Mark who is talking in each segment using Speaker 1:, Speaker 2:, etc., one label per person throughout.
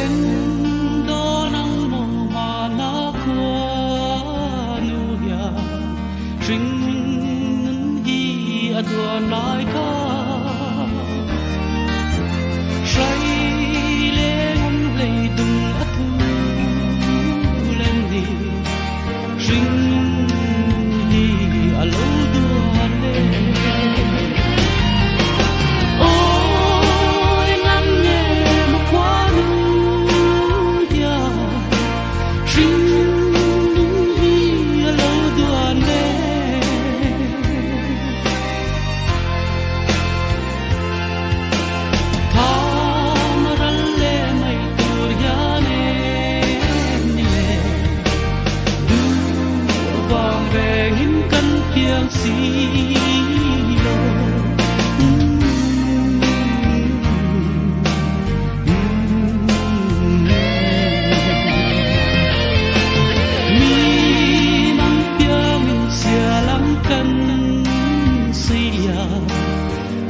Speaker 1: Thleng dawn ang maw mahna khuanu hian hringnun hi a duan lai kha. Hrai leng awm hlei tung a thu lem ni hringnun hi a lo duan le. Awi ngam nge maw khuanu hian hringnun hi a lo duan le. Tham ral leh mai tur hian em ni le? Duh vang rengin kan piang si lo. Mi nang piangin sial ang kan silia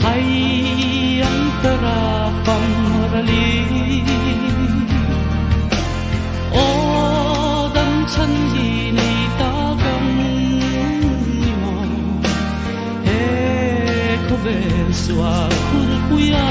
Speaker 1: hai ang tara pamrali. Aw dam chhan hi nei ta kan ni maw he khawvel sual khurpuia.